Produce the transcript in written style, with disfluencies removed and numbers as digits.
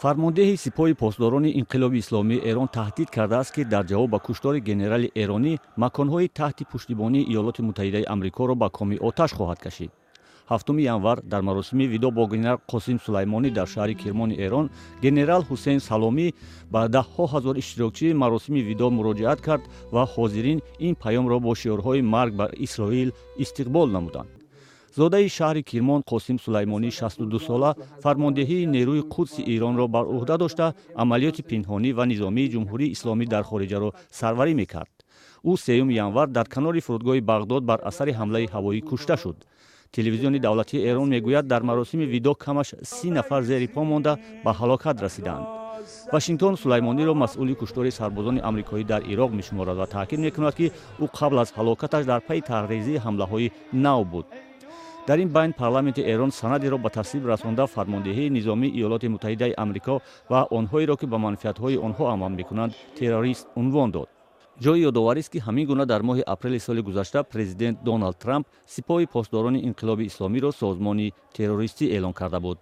Фармондеҳи Сипоҳи Посдорони Инқилоби Исломии Эрон таҳдид кардааст, ки дар ҷавоб ба куштори генерали эронӣ маконҳои таҳти пуштибонии Иёлоти Муттаҳидаи Амрикоро ба коми оташ хоҳад кашид. 7 январ дар маросими видоъ бо генерал Қосим Сулаймонӣ дар шаҳри Кирмони Эрон генерал Ҳусейн Саломӣ ба даҳҳо ҳазор иштирокчии маросими видоъ муроҷиат кард ва ҳозирин ин паёмро бо шиорҳои «Марг бар Исроил» истиқбол намуданд. Зодаи шаҳри Кирмон, Қосим Сулаймонӣ, 62 сола, фармондеҳии Нерӯи Қудси Эронро бар ӯҳда дошта, амалиёти пинҳонӣ ва низомии Ҷумҳурии Исломӣ дар хориҷаро сарварӣ мекард. Ӯ 3 январ дар канори фурудгоҳи Бағдод бар асари ҳамлаи ҳавоӣ кушта шуд. Телевизиони давлатии Эрон мегӯяд, дар маросими видоъ камаш 30 нафар зери по монда ба ҳалокат расиданд. Вашингтон Сулаймониро масъули куштори сарбозони амрикоӣ дар Ироқ мешуморад ва таъкид мекунад, ки ӯ қабл аз ҳалокаташ дар пайи тарҳрезии ҳамлаҳои нав буд. Дар ин байн парламенти Эрон санадеро ба тасвиб расонда, фармондеҳии низомии Иёлоти Муттаҳидаи Амрико ва онҳоеро, ки ба манфиатҳои онҳо амал мекунанд, террорист унвон дод. Ҷои ёдоварист, ки ҳамин гуна дар моҳи апрели соли гузашта президент Доналд Трамп Сипоҳи Посдорони Инқилоби Исломиро созмони террористӣ эълон карда буд.